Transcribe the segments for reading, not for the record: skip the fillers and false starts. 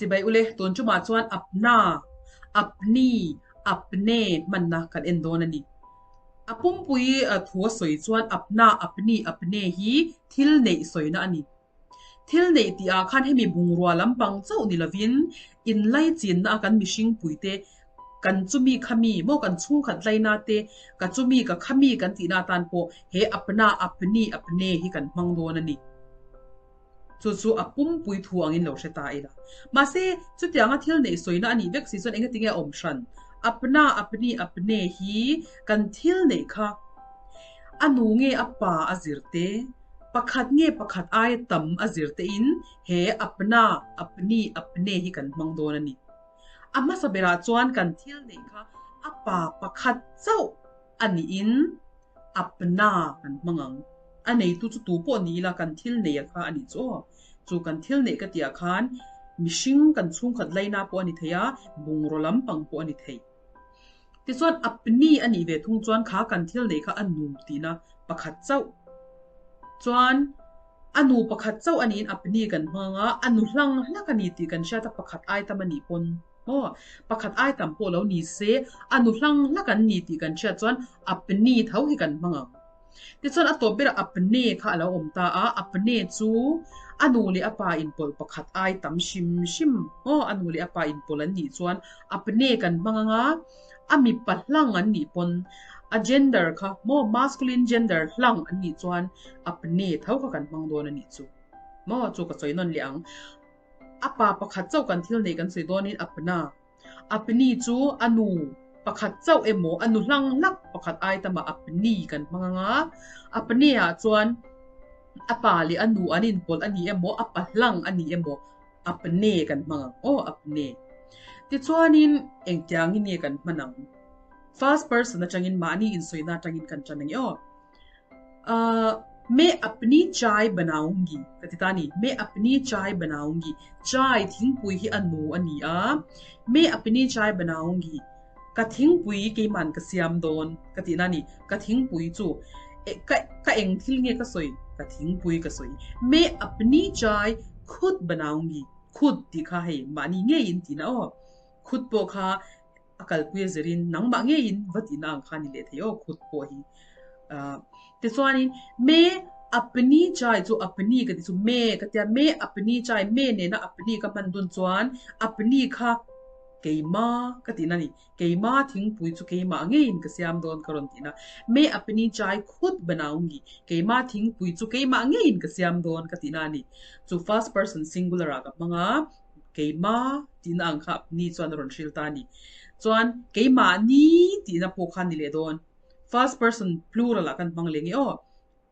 Chibai ule, tun tumah chuan apna, apni, apne hmanna kan en dawn a ni. A pumpui thu a sawi chuan apna, apni, apne hi thil neih sawina a ni. Thil neih tih ah khan hemi bungrua lampang chauh ni lovin inlaichinna a kan mihring puite kan chumi khami maw kan chhungkhat laina te ka chumi ka khami kan tihna atan pawh he apna, apni, apne hi kan hmang dawn a ni. Chu chu a pumpui thu angin lo hre ta ila. Mahse, chutianga thil neih sawina a nih vek si chuan engatinge a awm hran? Apna, apni, apne hi kan thil neih kha a nu nge a pa a zir te, pakhat nge pakhat aia tam a zir tein he apna, apni, apne hi kan hmang dawn a ni. A hmasa berah chuan kan thil neih kha a pa pakhat chauh a niin apna kan hmang ang. A neitu chu tu pawh ni ila kan thil nei a kha a nih chu aw. Chu kan thil neih ka tihah khan mihring kan chhungkhat laina pawh a ni thei a, bungraw lampang pawh a ni thei. Tichuan apni a nih ve thung chuan kha kan thil neih kha a nu tihna pakhat chauh. Chuan a nu pakhat chauh a niin apni kan hmang a, a nu hlang hlak a ni tih kan hriat a pakhat ai tam a nih pawn maw? Pakhat ai tam pawh lo ni se a nu hlang hlak an ni tih kan hriat chuan apni tho hi kan hmang ang. Tichuan a tawp berah apne kha a lo awm ta a, apne chu a nu leh a pa inpawlh pakhat ai tam hrim hrim maw? A nu leh a pa inpawlh an nih chuan apne kan hmang ang a, a mipa hlang an nih pawn a gender kha maw masculine gender hlang an nih chuan apne tho kha kan hmang dawn a nih chu maw chu ka sawi nawn leh ang. A pa pakhat chauh kan thil neih kan sawi dawnin apna apni chu a nu pakhat chauh emaw a nu hlang hlak pakhat ai tamah apni kan hmang ang a, apne ah chuan a pa leh a nu an inpawlh a ni emaw a pa hlang a ni emaw Apne kan hmang ang aw apne. Tichuanin engtiangin nge kan hman ang? First person atangin mahni insawina atangin kan tan ang e aw. Ahh Me apni chai banaungi ka ti ta a ni. Me apni chai banaungi. Chai thingpui hi a nu a ni a. Me apni chai banaungi. Ka thingpui keiman ka siam dawn ka tihna a ni. Ka thingpui chu ka ka eng thil nge ka sawi? Ka thingpui ka sawi. Me apni chai khut banaungi. Khut tih kha hei mahni ngeiin tihna aw. Khut pawh kha a kalpui a zirin nangmah ngeiin va tihna ang kha a ni leh thei aw khut pawh hi. Ahh tichuanin me apni chai chu apni ka ti chu me ka tia me apni chai me nena apni ka hman dun chuan apni kha Keima ka tihna a ni. Keima thingpui chu keimah ngeiin ka siam dawn ka rawn tihna. Me apni chai khut banaungi. Keima thingpui chu keimah ngeiin ka siam dawn ka tihna a ni. Chu first person singular ah ka hmang a, keima tihna ang kha apni chuan a rawn hrilh ta a ni. Chuan keimahni tihna pawh kha a ni leh dawn. First person plural ah kan hmang leh nge aw.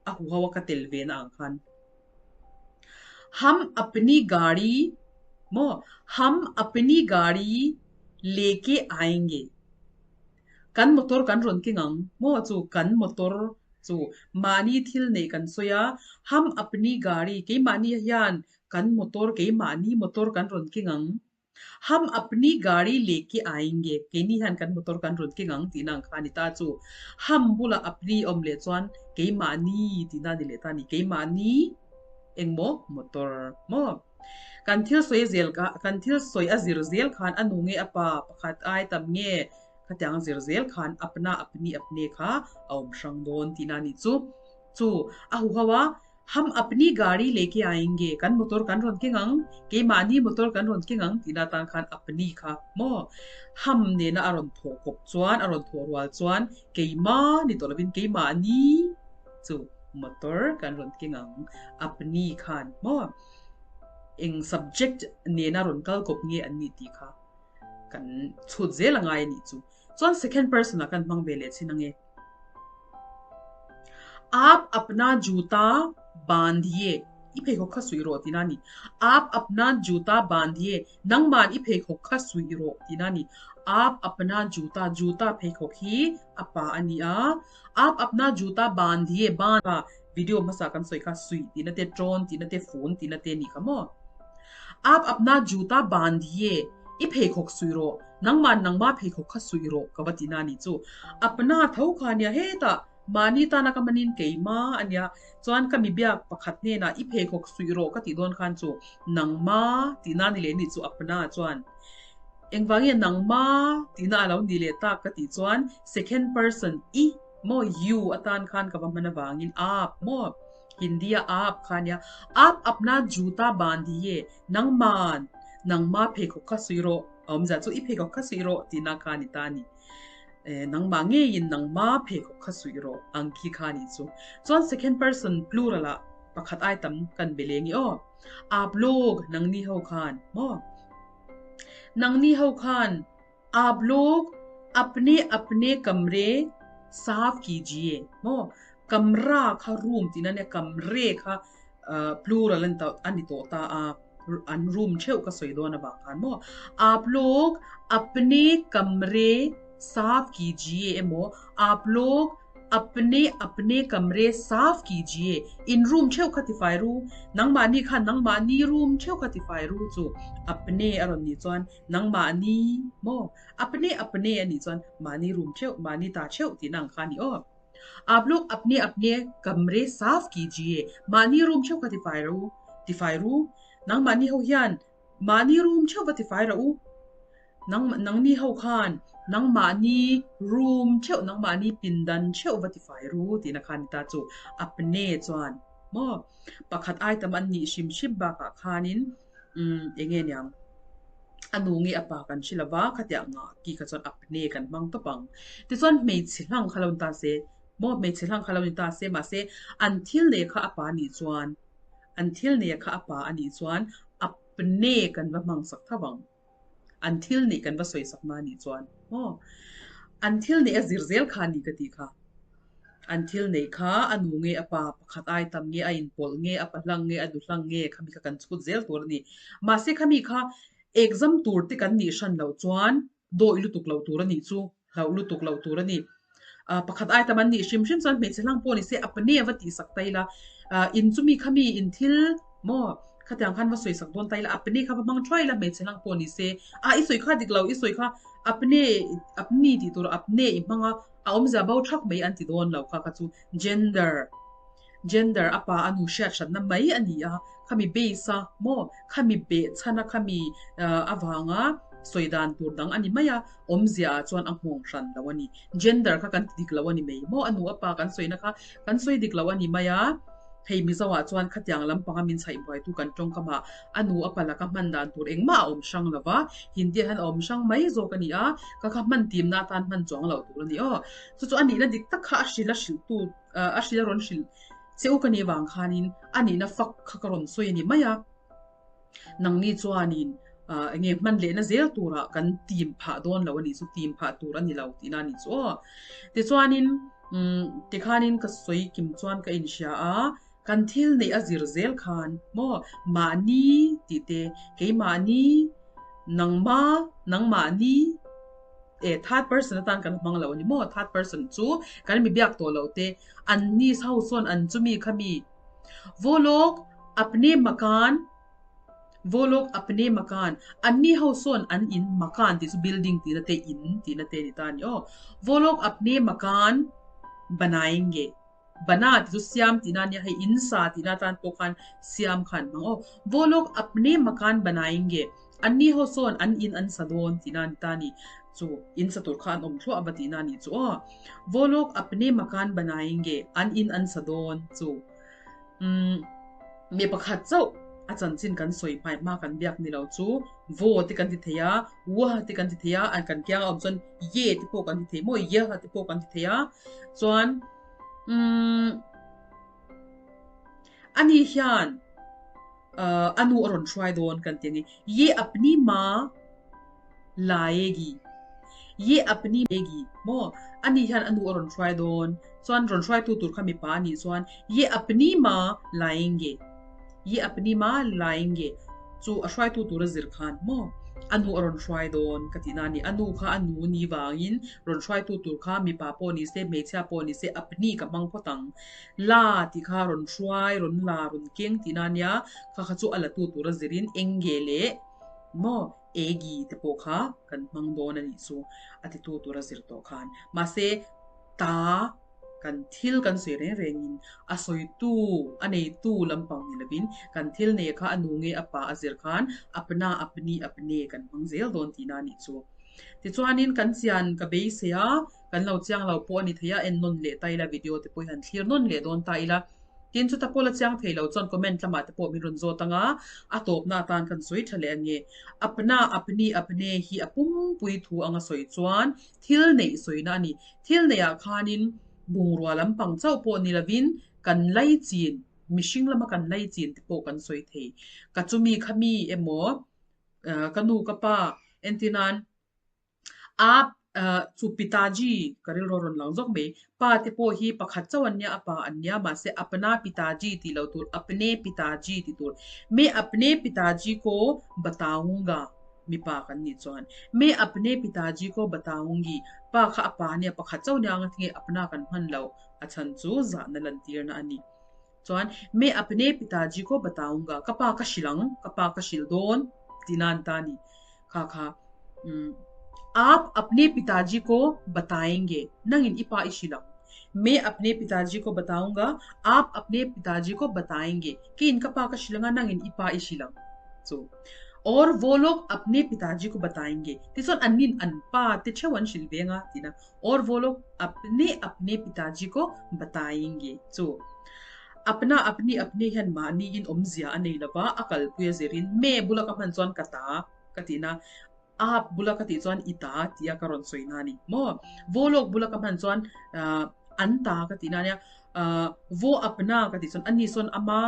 A huho a ka tel ve na ang khan. Hum apni gaadi maw hum apni gaadi leke aayenge kan motor kan rawn keng ang maw chu kan motor chu mahni thil neih kan sawi a hum apni gaadi keimahni hian kan motor keimahni motor kan rawn keng ang. Hum apni gaadi leke aayenge, keini hian kan motor kan rawn keng ang tihna ang kha a ni ta chu. Hum bulah apni awm leh chuan keimahni tihna a ni leh ta a ni. Keimahni engmaw motor maw? Kan thil sawi zel kha, kan thil sawi a zir zel khan a nu nge a pa pakhat ai tam nge khatiang a zir zel khan apna apni apne kha a awm hrang dawn tihna a nih chu. Chu a huho a. Hum apni gaadi leke aayenge, kan motor kan rawn keng ang, keimahni motor kan rawn keng ang tihna atan khan apni kha maw? Hum nena a rawn thawh kawp chuan, a rawn thawh rual chuan keima ni tawh lovin keimahni chu motor kan rawn keng ang, apni khan maw? Eng subject nena rawn kal kawp nge an nih tih kha kan chhut zel a ngai a nih chu. Chuan second person ah kan hmang ve leh chin ange. Aap apna juta bandhiye i pheikhawk kha suih rawh tihna a ni. Aap apna juta bandhiye nangman i pheikhawk kha suih rawh tihna a ni. Aap apna juta juta pheikhawk hi a pa a ni a. Aap apna juta bandhiye ban kha video hmasa kan sawi kha suih tihna te tawn tihna te fun tihna te a nih kha maw. Aap apna juta bandhiye i pheikhawk suih rawh Nangmah nangmah pheikhawk kha suih rawh ka va ti na nih chu. Apna tho kha nia hetah Mahni tana ka hmanin keima a nia. Chuan ka mi biak pakhat hnenah i pheikhawk suih rawh ka tih dawn khan chu nangma tihna a ni leh nih chu apna chuan. Engvangin nangma tihna a lo ni leh tak ka tih chuan second person i maw you atan khan ka va hman avangin aap maw Hindi a aap kha nia. Aap apna juta bandhiye nangman nangma pheikhawk kha suih rawh a awmzia chu i pheikhawk kha suih rawh tihna kha a ni ta a ni. Nangmah ngeiin nangma pheikhawk kha suih rawh ang khi kha a nih chu. Chuan second person plural ah pakhat ai tam kan be leng i aw. Aap log nangni ho khan maw? Nangni ho khan aap log apne apne kamre saaf kijiye maw? Kamra kha room tihna nia kamre kha plural a ni tawh ta a, an room theuh ka sawi dawn avang khan maw? Aap log apne kamre saaf kijiye emaw aap log Apne apne kamre saaf kijiye, in room theuh kha tifai ru, nangmahni khan nangmahni room theuh kha tifai ru chu apne a rawn nih chuan nangmahni maw? Apne apne a nih chuan mahni room theuh, mahni ta theuh tihna ang kha a ni aw. Aap lawk apne apne kamre saaf kijiye, mahni room theuh kha tifai ru, tifai ru, nangmahni ho hian Mahni room theuh va tifai rawh u. Nang nangni ho khan nangmahni room theuh nangmahni pindan theuh va tifai ru tihna khan ni ta chu apne chuan maw pakhat item an nih hrim hrim bakah khanin umm eng nge niang a nu nge a pa kan hre lova khatiang ngah ki kha chuan apne kan hmang tawp ang. Tichuan hmeichhe hlang kha lo ni ta se maw hmeichhe hlang kha lo ni ta se mahse an thil nei kha a pa nih chuan An thil neia kha a pa a nih chuan apne kan va hmang sak tho ang. An thil neih kan va sawi sak ma nih chuan maw? An thil neih a zir zel kha a ni ka tih kha. An thil neih kha a nu nge a pa pakhat ai tam nge a inpawlh nge a pa hlang nge a nu hlang nge khami kha kan chhut zel tur a ni. Mahse khami kha exam tur te kan nih hran loh chuan Dawih lutuk loh tur a nih chu, hlauh lutuk loh tur a ni. Pakhat ai tam an nih hrim hrim chuan hmeichhe hlang pawh ni se a pahnih a va tihsak ta ila, in chumi kha mi in thil maw khatiang khan va sawisak dawn ta ila, a pahnih kha va hmang thuai ila hmeichhe hlang pawh ni se, a i sawi kha dik lo, i sawi kha a pahnih a pahnih tih tur a pahnih i hmang a, a awmzia bo thak mai an ti dawn lo kha kha chu gender. Gender a pa a nu hriat hranna mai a ni a, khami base a maw, khami behchhan a khami avanga sawi dan tur dang a ni mai a, awmzia ah chuan a nghawng hran lo a ni. Gender kha kan ti dik lo a ni mai maw, a nu a pa kan sawina kha kan sawi dik lo a ni mai a, hei Mizo ah chuan khatiang lampanga min chhaih buaitu kan tawngkam ah a nu a pa laka hman dan tur engmah a awm hrang lo va, Hindi ah hian a awm hrang mai zawk a ni a, ka kha hman timna atan hman chuang loh tur a ni aw. Chu chu a nihna dik tak kha a hrilh a hrilhtu A hrilh a rawn hrilh che u ka nih vang khanin a nihna fak kha ka rawn sawi a ni mai a. Nangni chuanin eng nge hman lehna zel turah kan tim phah dawn lo a nih chu, tim phah tur a ni lo tihna a nih chu aw. Tichuanin tikhanin ka sawi kim chuan ka inhria a, kan thil neih a zir zel khan maw mahni tih te, keimahni, nangma, nangmahni, Eh third person atan kan hmang lo a ni maw? Third person chu kan mi biak tawh loh te an ni ho sawn an chumi kha mi Wo log apne makan Wo log apne makan an ni ho sawn an in makan tih chu building tihna te in tihna te a ni ta a ni aw. Wo log apne makan banayenge Bana tih chu siam tihna a nia, hei in sa tihna atan pawh khan siam kha an hmang aw. Wo log apne makan banayenge, anni ho sawn an in an sa dawn tihna a ni ta a ni. Chu in sa tur kha an awm thluah va tihna a nih chu aw. Wo log apne makan banayenge, an in an sa dawn chu. Umm mi pakhat chauh a chanchin kan sawi hmai hma kan biak ni lo chu wo te kan ti thei a, wa te kan ti thei a, an kan kianga awm chuan ye te pawh kan ti thei maw, yeh te pawh kan ti thei a, chuan umm ani hian ahh a nu a rawn hruai dawn kan ti a ni, ye apni ma Laegi. Ye apni egi maw? Ani hian a nu a rawn hruai dawn. Chuan rawn hruaitu tur kha mipa a nih chuan Ye apni ma laenge. Ye apni ma laenge chu a hruaitu tur a zir khan maw? A nu a rawn hruai dawn ka tihna a ni. A nu kha a nu ni vangin rawn hruaitu tur kha mipa pawh ni se, hmeichhia pawh ni se apni ka hmang phawt ang. La tih kha rawn hruai, rawn la, rawn keng tihna a nia. Kha kha chu a latu tur a zirin enge leh maw? Egi te pawh kha kan hmang dawn a nih chu a titu tura zir tawh khan. Mahse, ta Kan thil kan sawi reng rengin a sawitu, a neitu lampang ni lovin kan thil nei kha a nu nge a pa a zir khan apna, apni, apne kan hmang zel dawn tihna a nih chu. Tichuanin kan chian ka beisei a, kan lo chiang lo pawh a ni thei a, en nawn leh ta ila video te pawh hi han thlir nawn leh dawn ta ila. Tin chuta pawh la chiang thei lo chuan comment lamah te pawh min rawn zawt ang a, a tawpna atan kan sawi tha leh ange. Apna, apni, apne hi a pumpui thu anga sawi chuan thil neih sawina a ni. Thil neihah khanin bungrua lampang chauh pawh ni lovin kan laichin, mihring lama kan laichin te pawh kan sawi thei. Ka chumi kha mi emaw, ka nu ka pa entirnan Aap chu pitaji ka rilru a rawn lang zawk mai. Pa te pawh hi pakhat chauh an nia, a pa an nia, mahse apna pitaji tih loh tur, apne pitaji tih tur. Me apne pitaji ko bataunga mipa kan nih chuan Me apne pitaji ko bataungi pa kha a pa nia pakhat chauh nia anga tinge apna kan hman loh a chhan chu zahna lantirna a ni. Chuan Me apne pitaji ko bataunga ka pa ka hrilh ang, ka pa ka hrilh dawn tih nan ta a ni. Kha kha umm Aap apne pitaji ko batayenge nangin i pa i hrilh ang. Me apne pitaji ko bataunga aap apne pitaji ko batayenge keiin ka pa ka hrilh anga nangin i pa i hrilh ang. Chu Aur wo log apne pitaji ko batayenge tichuan annin an pa te theuh an hrilh ve anga tihna Aur wo log apne apne pitaji ko batayenge chu Apna apni apne hian mahni in awmzia a nei lova a kalpui a zirin me bula ka hman chuan ka ta ka tihna aap bula ka tih chuan i ta tia ka rawn sawi na a ni maw wo log bula ka hman chuan an ta ka tihna a nia wo apna ka tih chuan ani sawn ama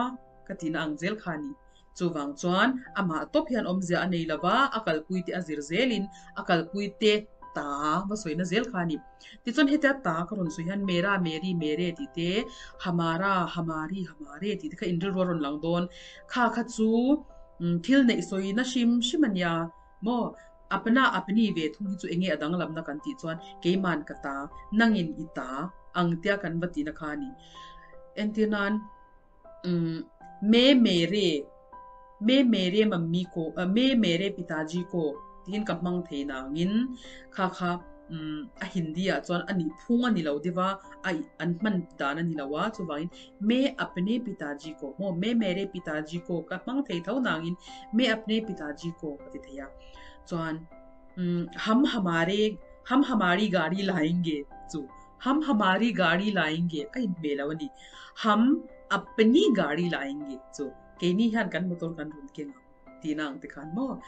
ka tihna ang zel kha a ni. Chuvang chuan amah tawp hian awmzia a nei lova, a kalpui te a zir zelin a kalpui te ta va sawina zel kha a ni. Tichuan hetia ta ka rawn sawi hian Mera, Meri, Mere tih te, Hamara, Hamari, Hamare tih te kha inrilru a rawn lang dawn. Kha kha chu thil neih sawina hrim hrim a nia maw? Apna, apni ve thung hi chu enge a danglamna kan tih chuan keiman ka ta, nangin i ta ang tia kan va tihna kha a ni. Entirnan. Umm Me mere Me mere mummy ko Me mere pitaji ko tiin ka hmang thei nangin kha kha umm a Hindi ah chuan a nih phung a ni lo deuh a, a an hman dan a ni lo a, chuvangin Me apne pitaji ko maw Me mere pitaji ko ka hmang thei tho nangin Me apne pitaji ko ka ti thei a, chuan umm Hum hamare Hum hamari gari layenge chu Hum hamari gari layenge a inhmeh lo a ni. Hum apni gari layenge chu keini hian kan motor kan rawn keng ang tihna ang te khan maw.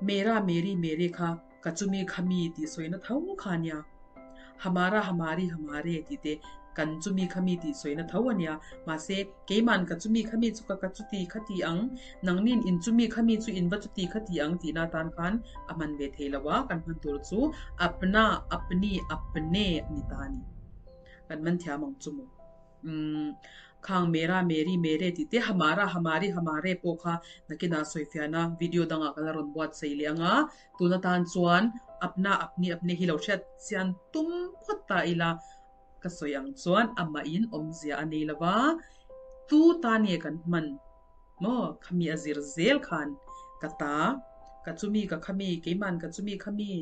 Mera meri mere kha ka chumi khami tih sawina tho kha a nia. Hamara hamari hamare tih te kan chumi khami tih sawina tho a nia. Mahse keiman ka chumi khami chu ka ka chuti kha ti ang, nangnin in chumi khami chu in va chuti kha ti ang tihna atan khan a hman ve thei lo a, kan hman tur chu apna, apni, apne a ni ta a ni. Kan man thiam ang chu maw? Umm, khang mera, meri, mere tih te, hamara, hamari, hamare pawh kha nakinah sawifiahna video dangah ka la rawn buatsaih leh ang a, tun atan chuan apna, apni, apne hi lo hriat chian tum phawt ta ila ka sawi ang chuan amahin awmzia a nei lo va, tu ta nge kan hman? Maw khami a zir zel khan ka ta, ka chumi ka khami, keiman ka chumi khami,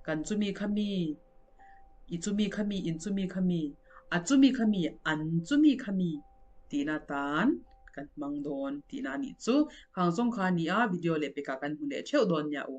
kan chumi khami, i chumi khami, in chumi khami, a chumi khami, an chumi khami tihna tan kan hmang dawn tihna a nih chu. Khang zawng kha a ni a, video leh pekah kan hmu leh theuh dawn nia u.